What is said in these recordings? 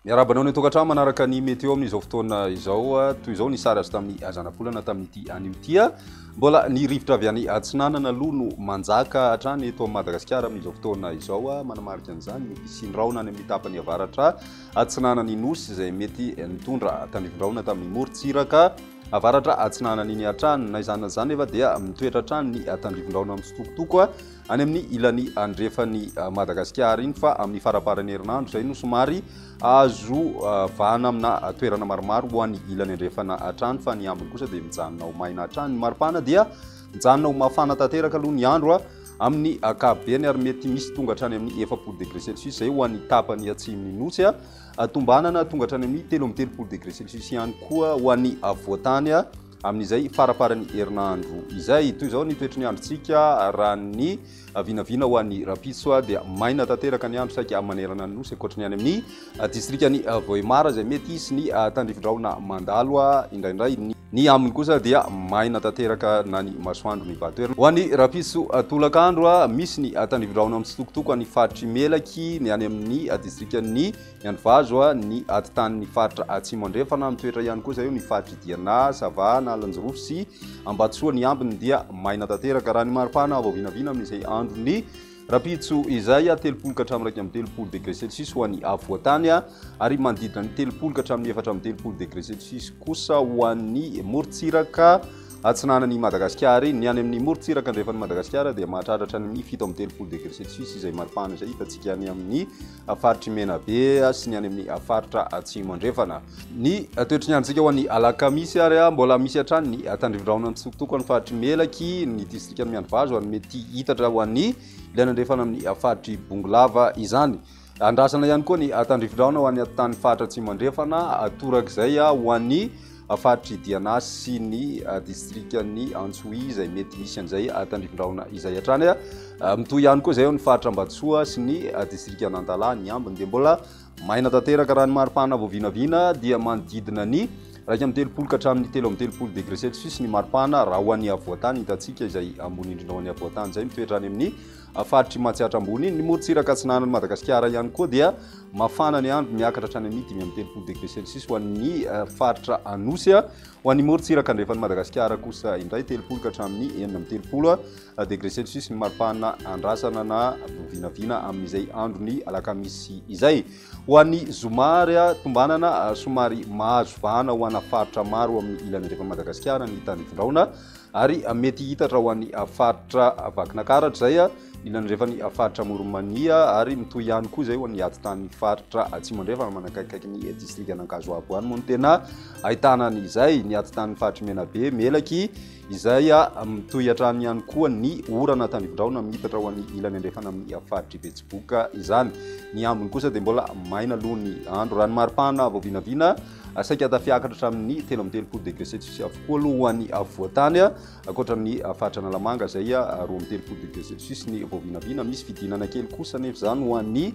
Miarahaba anao any an-tokantrano manaraka ny météo amin'izao fotoana izao. Toy izao ny sary azo tamin'ny zanabolana tamin'ity anio ity. Mbola ny rivotra avy any atsinanana aloha no manjaka hatrany eto Madagasikara amin'izao fotoana izao. Manamarika an'izany ny fisian'ny rahona any amin'ny tapany avaratra atsinanan'ny Nosy izay mety nitondra tandrifin-drahona tamin'ny morontsiraka avaratra atsinanana iny hatrany. Na izany na izany nefa dia mitoetra hatrany ny tandrifin-drahona mitsitokotoko any amin'ny ilany andrefan'i Madagasikara iny fa amin'ny faramparan'ny herinandro izay no somary azo vahana amina toerana maromaro ho an'ny ilany andrefana hatrany fa ny ambiny kosa dia mijanona ho maina hatrany. Ny maripana dia mijanona ho mafana tanteraka aloha ny andro amin'ny ankapobeny ary mety misy tonga hatrany amin'ny 40 degré celsius izay ho an'ny tapany atsimon'ny Nosy. Tombanana tonga hatrany amin'ny 33 degré celsius ihany koa ho an'ny afovoan-tany amin'izay faramparan'ny herinandro izay. Toy izao ny toetry ny androntsika raha ny vinavina ho an'ny rahampitso dia maina tanteraka ny andro saika manerana ny Nosy ankoatry ny any amin'ny distrikan'i Vohemar izay mety hisy ny tandrifin-drahona mandalo indraindray. Ny ambiny kosa dia maina tanteraka na ny masoandro mibahan-toerana. Ho an'ny rahampitso tolakandro, misy ny tandrifin-drahona mitsitokotoko any faritr'i Melaky, ny any amin'ny distrikan'i Miandrivazo, ny atitan'ny faritra Atsimo Andrefana. Mitoetra ihany koa izay eo ny faritr'i Diana, Sava, Analanjirofo sy Ambatosoa. Ny ambiny dia maina tanteraka. Raha ny maripana vao vinavina amin'izay andron'ny rahampitso izay, 30 ka hatramin'ny 31 degré celsius ho an'ny afovoan-tany ary manodidina ny 30 ka hatramin'ny 34 degré celsius kosa ho an'ny morontsiraka atsinanan'i Madagasikara. Ny any amin'ny morontsiraka andrefan'i Madagasikara dia mahatratra hatrany amin'ny 37 degré celsius izay maripana izay hitantsika any amin'ny faritr'i Menabe sy ny any amin'ny faritra Atsimo Andrefana. Ny toetry ny androntsika ho an'ny alakamisy ary mbola misy hatrany ny tandrivindrahona mitsitokotoko any faritr'i Melaky, ny distrikan'i Miandrivazo ary mety hitatra ho an'ny ilany andrefana amin'ny faritr'i Bongolava izany. Andrasana ihany koa ny tandrifindrahona ho an'ny tany faritra Atsimo Andrefana, torak'izay ho an'ny faritr'i Diana sy ny distrikan'i Antsohihy izay mety hisy an'izay tandrifindrahona izay hatrany. Mitohy ihany koa izay ao ny faritra Ambatosoa sy ny distrikan'Antalaha. Ny ambiny dia mbola maina tanteraka raha ny maripana vao vinavina dia manodidina ny 31 ka hatramin'ny 33 degré celsius ny maripana raha ho an'ny afovoan-tany hitantsika izay ambony indrindra ho an'ny afovoan-tany izay mitoetra any amin'ny faritr'i Matsiatra Ambony. Ny morontsiraka atsinanan'i Madagasikara ihany koa dia mafana ny andro, miakatra hatrany amin'ny 35 degré celsius ho an'ny faritra Anosy. Ho an'ny morontsiraka andrefan'i Madagasikara kosa indray 30 ka hatramin'ny 36 degré celsius ny maripana andrasana na vinavina amin'izay andron'ny alakamisy izay. Ho an'ny zoma ary, tombanana somary mahazo vahana ho ana faritra maro amin'ny ilany andrefan'i Madagasikara ny tandrifindrahona ary mety hitatra ho an'ny faritra Vakinakaratra izay, ilany andrefan'ny faritra Amoron'i Mania ary mitohy ihany koa izay ho an'ny atitan'ny faritra Atsimo Andrefana manakaikaiky ny distrikan'Ankazoabo any moa no tena ahitana an'izay, ny atitan'ny faritr'i Menabe, Melaky izay mitohy hatrany ihany koa ny orana tandrifindrahona mitatra ho an'ny ilany andrefana amin'ny faritr'i Betsiboka izany. Ny ambiny kosa dia mbola maina aloha ny andro. Raha ny maripana vao vinavina, saika tafiakatra hatramin'ny 33 degré celsius avokoa aloha ho an'ny afovoan-tany, ankoatra ny faritra Analamanga izay 32 degré celsius ny vao vinavina. Misy fidinana kely kosa anefa izany ho an'ny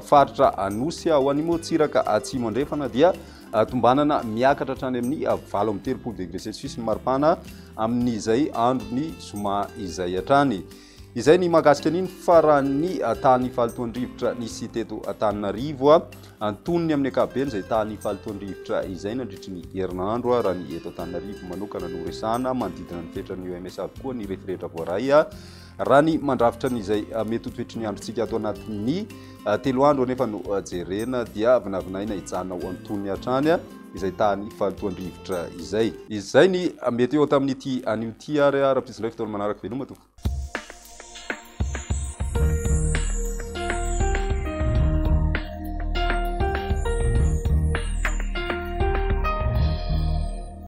faritra Anosy. Ho an'ny morontsiraka atsimo andrefana dia tombanana miakatra hatrany amin'ny 38 degré celsius ny maripana amin'izay andron'ny zoma izay hatrany. Izay ny mahakasika an'iny fa raha ny tahan'ny fahalotoan-drivotra nisy teto Antananarivo, antonony amin'ny ankapobeny izay tahan'ny fahalotoan-drivotra izay nandritry ny herinandro, raha ny eto Antananarivo manokana no resahana, manodidina ny fetran'ny OMS avokoa ny refy rehetra voaray. Raha ny mandrafitra an'izay mety ho toetry ny androntsika ato anatin'ny 3 andro anefa no jerena dia vinavinaina hijanona ho antonony hatrany izay tahan'ny fahalotoan-drivotra izay. Izay ny météo tamin'ity anio ity ary rahampitso indray fotoana manaraka. Veloma tompoko.